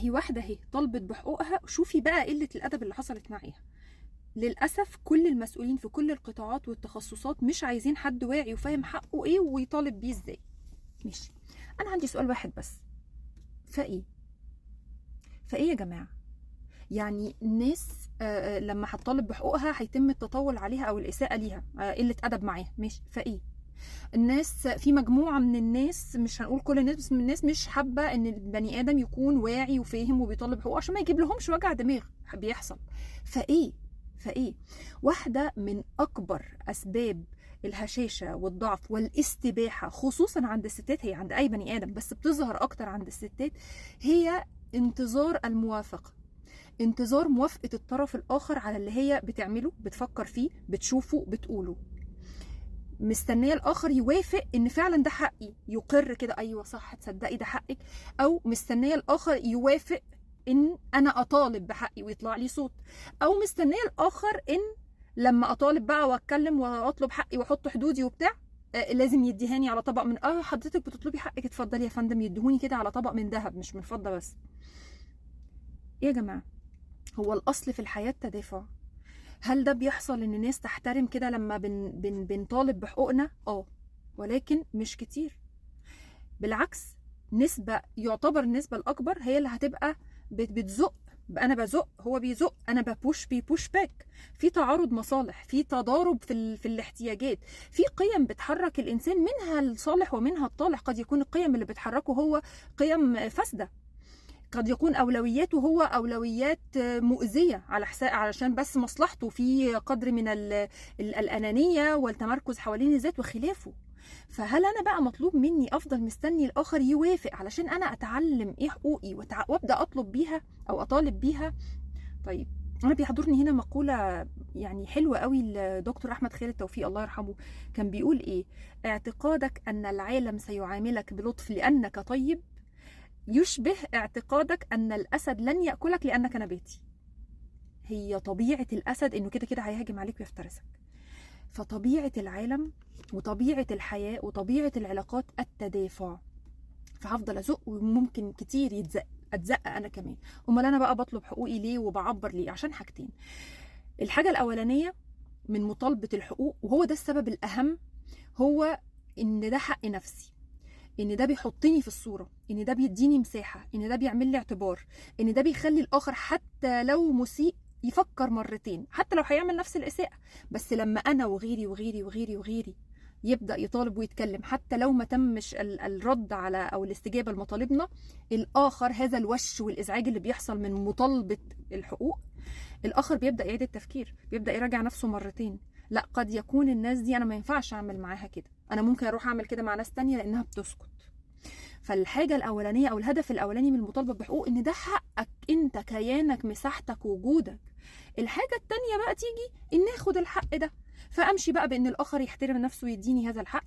اهي واحدة اهي طلبت بحقوقها، شوفي بقى قلة الادب اللي حصلت معاها. للاسف كل المسؤولين في كل القطاعات والتخصصات مش عايزين حد واعي وفاهم حقه ايه ويطالب بيه ازاي. ماشي، انا عندي سؤال واحد بس، فايه؟ فايه يا جماعة؟ يعني الناس لما هتطالب بحقوقها هيتم التطاول عليها او الاساءة ليها، قلة ادب معاها، ماشي، فايه؟ الناس في مجموعة من الناس، مش هنقول كل الناس، بس من الناس مش حابة ان البني ادم يكون واعي وفاهم وبيطالب بحقوقه عشان ما يجيب لهمش وجع دماغ بيحصل. فايه؟ فايه؟ واحدة من اكبر اسباب الهشاشه والضعف والاستباحه خصوصا عند الستات، هي عند اي بني ادم بس بتظهر اكتر عند الستات، هي انتظار الموافقة، انتظار موافقة الطرف الاخر على اللي هي بتعمله، بتفكر فيه، بتشوفه، بتقوله. مستنيه الاخر يوافق ان فعلا ده حقي، يقر كده ايوه صح تصدقي ده حقك، او مستنيه الاخر يوافق ان انا اطالب بحقي ويطلع لي صوت، او مستنيه الاخر ان لما اطالب بقى واتكلم واطلب حقي واحط حدودي وبتاع، لازم يديهاني على طبق من حضرتك بتطلبي حقك اتفضلي يا فندم، يديهوني كده على طبق من ذهب مش من فضة بس. ايه يا جماعة، هو الاصل في الحياة التدافع. هل ده بيحصل ان الناس تحترم كده لما بن بن بنطالب بحقوقنا؟ ولكن مش كتير. بالعكس، نسبة، يعتبر النسبة الأكبر هي اللي هتبقى بتزق، أنا بزق هو بيزق، أنا ب push بي push back، في تعارض مصالح، في تضارب في الاحتياجات، في قيم بتحرك الإنسان منها الصالح ومنها الطالح. قد يكون القيم اللي بتحركه هو قيم فاسدة، قد يكون أولوياته هو أولويات مؤذية على حساب، علشان بس مصلحته، في قدر من الأنانية والتمركز حوالين الذات وخلافه. فهل أنا بقى مطلوب مني أفضل مستني الآخر يوافق علشان أنا أتعلم إيه حقوقي وأبدأ أطلب بيها أو أطالب بيها؟ طيب أنا بيحضرني هنا مقولة يعني حلوة قوي لدكتور أحمد خالد توفيق الله يرحمه، كان بيقول إيه؟ اعتقادك أن العالم سيعاملك بلطف لأنك طيب يشبه اعتقادك أن الأسد لن يأكلك لأنك نباتي. هي طبيعة الأسد إنه كده كده هيهاجم عليك ويفترسك. فطبيعة العالم وطبيعة الحياة وطبيعة العلاقات التدافع، فهفضل أزق وممكن كتير يتزق، أتزق أنا كمان. أمال أنا بقى بطلب حقوقي ليه وبعبر ليه؟ عشان حاجتين. الحاجة الأولانية من مطالبة الحقوق، وهو ده السبب الأهم، هو إن ده حق نفسي، ان ده بيحطني في الصورة، ان ده بيديني مساحة، ان ده بيعمل لي اعتبار، ان ده بيخلي الاخر حتى لو مسيء يفكر مرتين، حتى لو هيعمل نفس الاساءة، بس لما انا وغيري وغيري وغيري وغيري يبدا يطالب ويتكلم، حتى لو ما تمش الرد على او الاستجابة لمطالبنا، الاخر هذا الوش والازعاج اللي بيحصل من مطالبه الحقوق، الاخر بيبدا يعيد التفكير، بيبدا يراجع نفسه مرتين. لا، قد يكون الناس دي انا ما ينفعش اعمل معاها كده، انا ممكن اروح اعمل كده مع ناس تانية لانها بتسكت. فالحاجه الاولانية او الهدف الاولاني من المطالبة بحقوق ان ده حقك انت، كيانك، مساحتك، وجودك. الحاجة التانية بقى تيجي ان اخد الحق ده، فامشي بقى بان الاخر يحترم نفسه ويديني هذا الحق،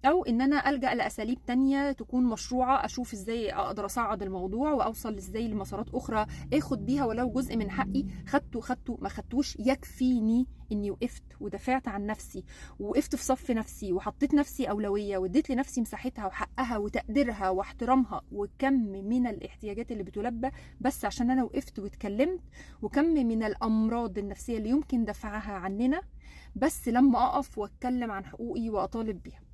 او ان انا الجا لاساليب تانية تكون مشروعه، اشوف ازاي اقدر اصعد الموضوع واوصل ازاي لمسارات اخرى اخد بيها ولو جزء من حقي. خدته خدته، ما خدتوش يكفيني اني وقفت ودافعت عن نفسي، ووقفت في صف نفسي، وحطيت نفسي اولوية، واديت لنفسي مساحتها وحقها وتقديرها واحترامها، وكم من الاحتياجات اللي بتلبى بس عشان انا وقفت واتكلمت، وكم من الامراض النفسية اللي يمكن دفعها عننا بس لما اقف واتكلم عن حقوقي واطالب بيها.